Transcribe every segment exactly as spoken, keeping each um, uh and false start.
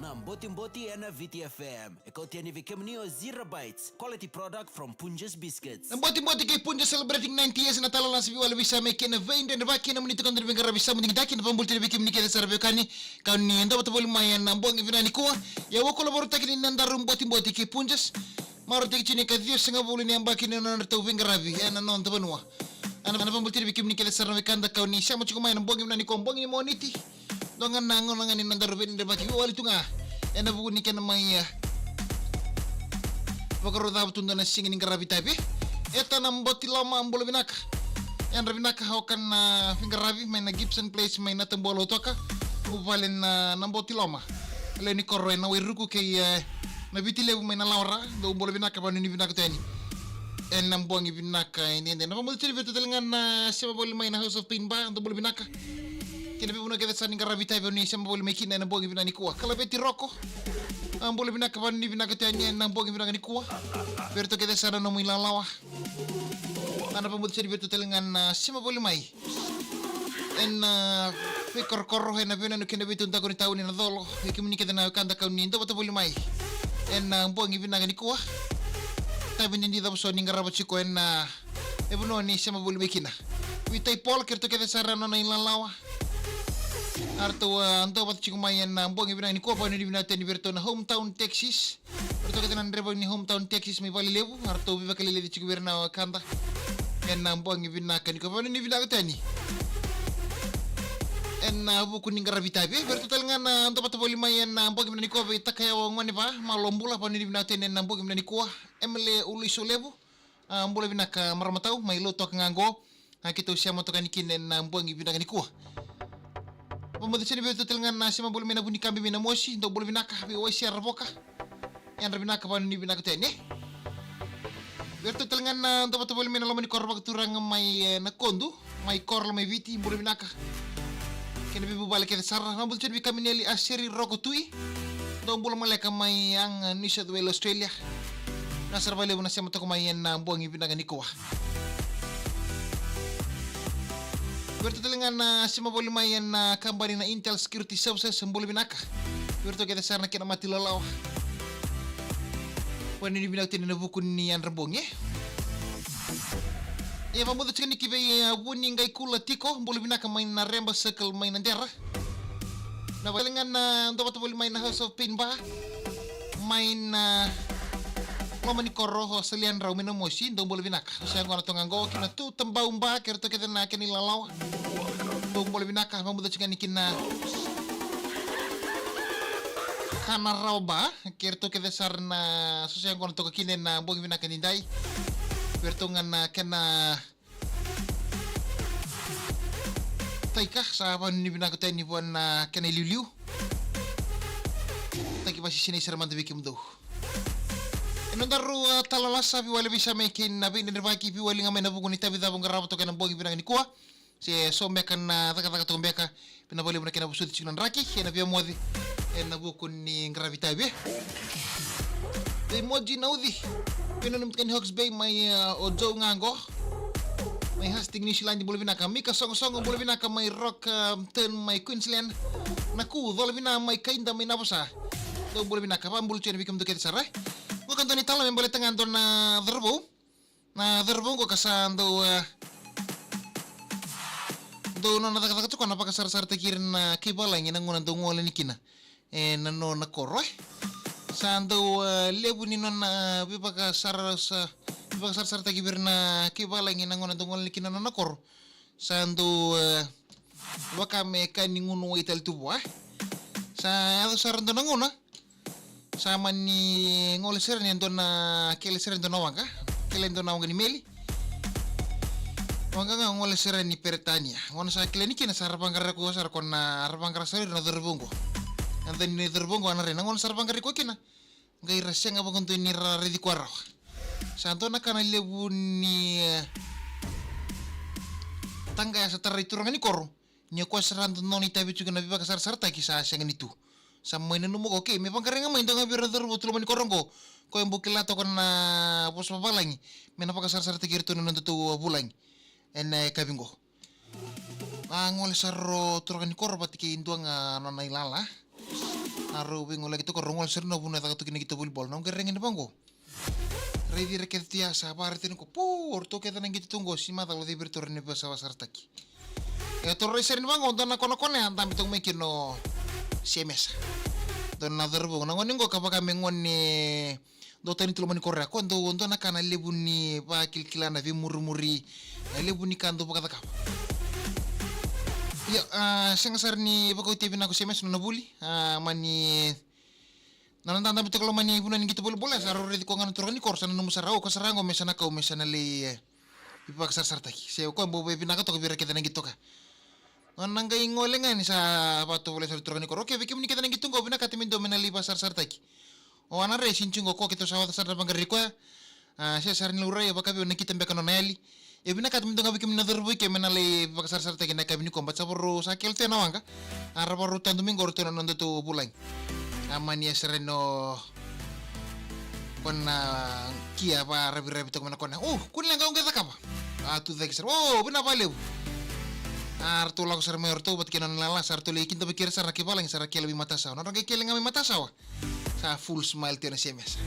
Na Botiboti ena Viti F M. E kauti yani vei kemuni o Zero Bites, quality product from Punjas Biscuits. Na Botiboti kei Punjas celebrating ninety years, na tala lasa veiwali visa mai kei na veidredrevaki na muni tukadra veiqaravi sa mu digitaki. Na vabulitiri vei kemuni kece sara veiwekani, kau ni dovata voli mai ena bogi vinaka nikua. Ia au a kolovorotaki ni na daru Botiboti kei Punjas. Marautaki tiko ni ka ciwasagavulu ni yabaki ni nodratou veiqaravi ena noda vanua. Ana vabulitiri vei kemuni kece sara na wekada kau ni sema tiko mai ena bogi vinaka nikua, bogi ni Moniti. Dua ga na gauna ga ni nodaru veidredrevaki veiwali tu ga ena vuku ni kena mai, e, vakarau cava tu dua na siga ni qaravi tavi. Eta na Boti Loma, bula vinaka. Yadra vinaka, oka na veiqaravi mai na Gibson Place mai Natabua, Lautoka. Au vale na, na Boti Loma. Lewe ni koro ena Wairuku kei, e, na Viti Levu mai na Lawara. Dou bula vinaka, vanuinui vinaka tu yani ena bogi vinaka edaidai. Na vabulitiri vei ratou tale ga na sema voli mai na House of Pain Bar, dou bula vinaka. Kei na veivanua kece sa ni qaravi tavi, o ni sema voli mai kina ena bogi vinaka nikua. Kalaveti Roko, a, bula vinaka, vanuinui vinaka tu yani ena bogi vinaka nikua. Vei ratou kece sa na nomu ilalawa. Ana vabulitiri vei ratou tale ga na sema voli mai ena, a, veikorokoro, ena veiyanuyanu kei na veitaudaku ni tauni, na colo. Vei kemuni kece na wekada kau ni dovata voli mai ena, a, bogi vinaka nikua. Tavi ni dina cava so ni qarava tiko ena, a, e vanua ni sema voli mai kina. Vei Tai Paul kei ratou kece sara na nona ilalawa. A ratou, a, dovata tiko mai ena, a, bogi vinaka nikua, vanuinui vinaka tu yani vei ratou na Hometown Taxis. Ratou kece na draiva ni Hometown Taxis mai Valelevu, a ratou veivakalalai tiko vei ira na wekada ena bogi vinaka nikua, vanuinui vinaka tu yani ena vuku ni qaravi tavi. Vei ratou tale ga na dovata voli mai ena bogi vinaka nikua, vei Takayawa Goneva, malo bula, vanuinui vinaka tu yani ena bogi vinaka nikua. Emele Uluiso Levu, a, bula vinaka marama tau, mai Lautoka ga qo. A, keitou sema toka yani kina ena bogi vinaka nikua. Vamoce seni vei ratou tale ga na sema voli mai na Vunikabi mai Namosi, dou bula vinaka, vei Waisia Ravoka. Yadra vinaka, vanuinui vinaka tu yani. Vei ratou tale ga na dovata voli mai na loma ni koro vakaturaga mai, e, Nakodu, mai Korola mai Viti, bula vinaka. Kei na veivuvale kece sara, na vabula tu yani vei Kamineli Aseri Roko Tui. Dou bula maleka mai Young, New South Wales, Australia. Vinaka sara vakalevu na sema toka mai ena bogi vinaka nikua. Vei ratou tale ga na sema voli mai ena kabani na Intel Security Services, bula vinaka. Vei ratou kece sara na kena mati lalawa. Vanuinui vinaka tu yani ena vuku ni yadra bogi, e. Ia vamoce tiko yani ki vei, e, Vuni Qaikula Tiko, bula vinaka mai na Reba Circle mai Nadera. Na vale ga na dovata voli mai na House of Pain Bar mai na loma ni koro, o Saliadrau mai Namosi, dou bula vinaka. O sa yaqona toka qo ki na Tutabau Bar kei ratou kece na kena ilalawa. Dou bula vinaka, vamoce tiko yani ki na Kana Rawa Bar kei ratou kece sara na, so sa yaqona toka kina ena bogi vinaka nidai. Vei ratou ga na kena taika, sa vanuinui vinaka tu yani vua na kena iliuliu. Taki vasisinai sara mada vei kemudou. E nodaru, a, tala lasa, veiwali visa mai kei na veidredrevaki, veiwali ga mai na vuku ni tavi cava qarava toka ena bogi vinaka nikua. Se so beka na cakacaka toka beka, vinaka vakalevu na kena vosoti tiko na draki, ena via moce ena vuku ni qaravi tavi. Vei Moji Nauci, vei nona mutuka ni Hawke's Bay mai, e, o Joe ga qo. Mai Hastings, New Zealand, bula vinaka. Mika Sogosogo, bula vinaka mai Rockhampton mai Queensland. Na Ku Cola Vina mai Kaida mai Navosa. Dou bula vinaka, vabula tu yani vei kemudou kece sara, e. Qo ka dua na itala me baleta ga dua na cauravou. Na cauravou qo ka sa dau, e, dau nona cakacaka tiko na vakasarasarataki ira na kaivalagi na gauna dau gole yani kina ena nona koro, e. Sa dau, e, levu ni nona, e, veivakasara, sa, veivakasarasarataki vei ira na kaivalagi na gauna dau gole yani kina nona koro. Sa dau, e, vaka me ka ni gunu wai tale tu vua, e. Sa yaco sara dua na gauna, sa mani gole sara yani e dua na, kele sara yani e dua na waqa, kele e dua na waqa ni meli. Waqa ga gole sara yani Peretania. Gauna sa kele yani kina sa ra vaqara koya sara, ko na ra vaqara sara ira na cauravou qo. Eda ni cauravou qo, a na rai na gauna sa ra vaqara koya kina, qai ra sega vakadua ni ra raici koya rawa. Sa dua na ka na levu ni, e, taqaya sa tarai turaga ni koro. Ni o koya sara dau nona itavi tiko na veivakasarasarataki sa sega ni tu. Sa mai nanuma ko, okay, me vaqarai ga mai dua ga vei ira na cauravou tu loma ni koro qo, ko e bau kila toka na vosa vavalagi, me na vakasarasarataki iratou na nodatou vulagi ena yakavi qo. A gole sara o turaga ni koro vata kei dua ga nona ilala. A rau veigolaki toka, rau gole sara na vuna e caka toka na qito volleyball. Na qai raica ni vaqo. Raici ira kece tu ya sa vakaraici ni ko, po, o ratou kece na qito tu qo, si macala o cei vei ratou rawa ni vakasarasarataki. E, tou raica sara ni vaqo, dua na konakona ya, dabe toka mai kina o Semesa. Dua na cauravou, na gone qo ka vaka me gone dau tani tu loma ni koro ya, ko dau dua na ka na levu ni vakilakila, na veimurimuri, na levu ni ka dau vakacakava. Ia, a, sega sara ni vakaoti e vinaka o Semesa na nona vuli, a, mani na nona dadabe toka loma ni vanua ni qito volleyball, sa rau raici koya ga na turaga ni koro, sa nanuma sara, o koya sara qo me sa na kau me sa na lai, e, vakasarasarataki. Se o koya bau veivinaka toka vei ira kece na qito toka. Nona qai gole ga ni sa vakatovolei sara turaga ni koro. Okei, vei kemuni kece na qito qo, vinakata me dua me na lai vakasarasarataki. O Ana Ray, sega ni tu qo, o koya keitou sa oca sara na vaqarai koya. A, se sara ni laurai, e vakavei, o nakita beka nona yali. E vinakata me dua ga vei kemuni na cauravou i ke me na lai vakasarasarataki ena yakavi nikua, baleta sa varau sa kele tu ena waqa. A, ra varau tadu mai qo o ratou na nodatou vulagi. A, mani e sere no kona kia varaviravi toka mai na kona. O, kua ni leqa, au qai cakava. A, tucake sara. O, vinaka vakalevu. A, ratou lako sara mai o ratou vata kei na nona lala, sa ratou lai kidavaki ira sara na kai valagi, sa ra kele mai matasawa. Nodra qai kele ga mai matasawa. Sa full smile tu o Semesa.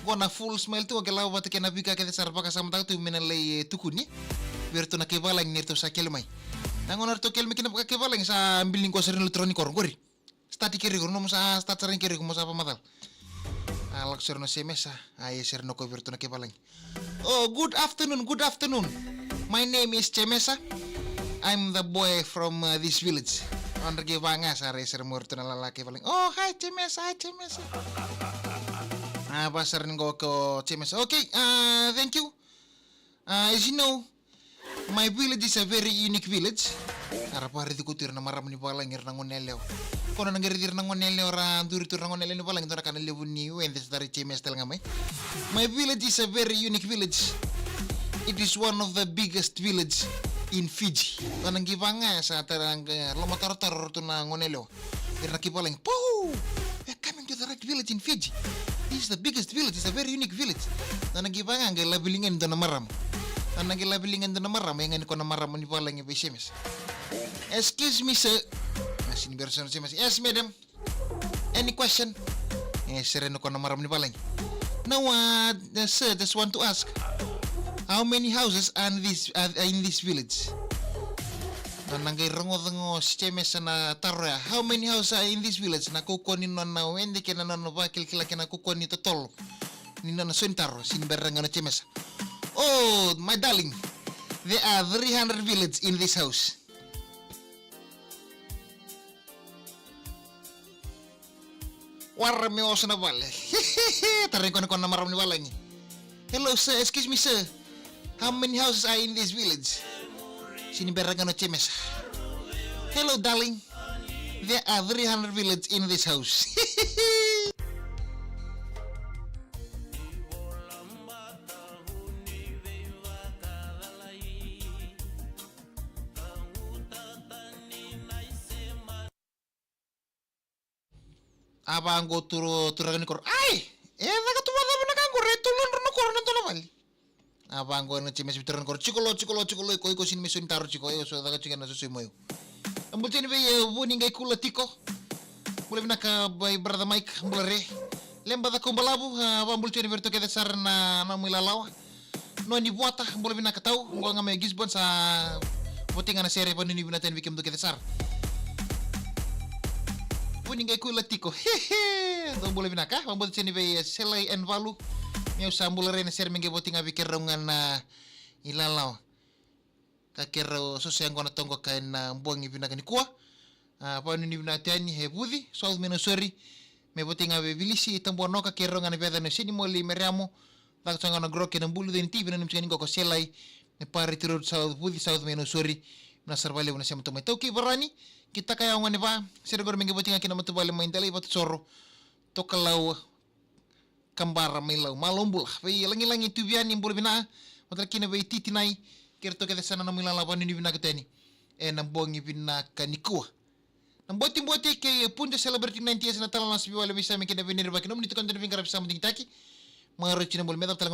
Qo na full smile tu, qai lako vata kei na veika kece sa ra vakasamataka tu me na lai, e, tukuni vei iratou na kai valagi ni ratou sa kele mai. Na gauna ratou kele mai kina vaka kai valagi, sa bili qo sara na turaga ni koro, qori. Start i keri iko, nomu sa start sara i keri iko, mo sa vakamacala. A, lako sara o Semesa, a, e sere no koya vei iratou na kai valagi. Oh, good afternoon, good afternoon. My name is Semesa. I'm the boy from, uh, this village. Nodra qai vaqa sa rai sara mai o iratou na lala kai valagi. Oh, hi, Semesa, hi, Semesa. A, vaka sara ni qo ko Semesa. Okay, uh, thank you. Uh, as you know, my village is a very unique village. A, ra vakaraici koya tu ira na marama ni valagi, ira na gone yalewa. Ko na qai raici ira na gone yalewa, ra duri tu ira na gone yalewa ni valagi, dua na ka na levu ni wede sa tarai Semesa tale ga mai. My village is a very unique village. It is one of the biggest village in Fiji. Nona qai vaqa sa tara qai lomatarotaro o ratou na gone yalewa. Ira na kai valagi, po! We're coming to the right village in Fiji. This is the biggest village, it's a very unique village. Nona qai vaqa qai laveliga ni dua na marama. Nona qai laveliga ni dua na marama, e ga ni ko na marama ni valagi vei Semesa. Excuse me, sir. A, sega ni bera sara o Semesa. Yes, madam. Any question? E sere no ko na marama ni valagi. No, uh, sir, just want to ask, how many houses are in this, are in this village? Nona qai rogoca ga o Semesa na taro ya. How many houses are in this village? Na kaukauwa ni nona wede kei na nona vakilakila kei na kaukauwa ni totolo ni nona sau ni taro. Sega ni bera ga o Semesa. Oh, my darling, there are three hundred village in this house. Wara me oso na vale. Tarai koya na marama ni valagi. Hello, sir. Excuse me, sir. How many houses are in this village? Sega ni bera ga o Semesa. Hello, darling. There are three hundred village in this house. A vaqo turaga ni koro. Ai! E caka tu vacava na ka qori, e tolu na drau na koro na dua na vale. A vaqo na Semesa vei turaga ni koro. Jiko lo, jiko lo, jiko lo, iko, iko sega ni mai sau ni taro jiko, iko so caka jiko na sosoi mo iko. A bula tiko yani vei, e, Vuniqaikula tiko. Bula vinaka vei brother Mike, bula re. Leba Cakaubalavu, a, vakabula tiko yani vei iratou kece sara na, na nomu ilalawa. Noni Vuata, bula vinaka tau, qo ga mai Gisborne sa votei ga na sere, vakanuinui vinaka tale yani vei kemudou kece sara. Vuniqaikula tiko. Hehe, dou bula vinaka, vakabula tiko yani vei, e, Selai N Valu. Meu sa bula rai na sere me qai votei ga vei keirau ga na ilalawa. Ka keirau soso yaqona toka ena bogi vinaka nikua. A, vakanuinui vinaka tiko yani e Vuci, South mai Nausori. Me votei ga vei Vilisi Tabuanoka, keirau ga na veiyacana o Senimoli Meriamo. Caka tiko ga na groke na bulu cei ni tivi, nanumi tiko ga ni qo ko Selai. Me Parramatta Road South, Vuci South mai Nausori. Vinaka sara vakalevu na sema toka mai. Taukei Varani, ki Takayawa Goneva. Sere qori me qai votei ga kina matavuvale mai Delai, Vatusoro. Tokalau, Kabara mai Lau, malo bula. Vei Lagilagi Tuviani, bula vinaka. Vata kina vei Titinai, kei iratou kece sara na nomu ilalawa, vakanuinui vinaka tiko yani ena bogi vinaka nikua. Na Botiboti kei Punja celebrating ninety years, na Talanoa, sa veiwali, veisame kei na veinerivaki, nomuni tukuni dua na veiqaravi sa digitaki. Maroroi tiko na bula, me cava tale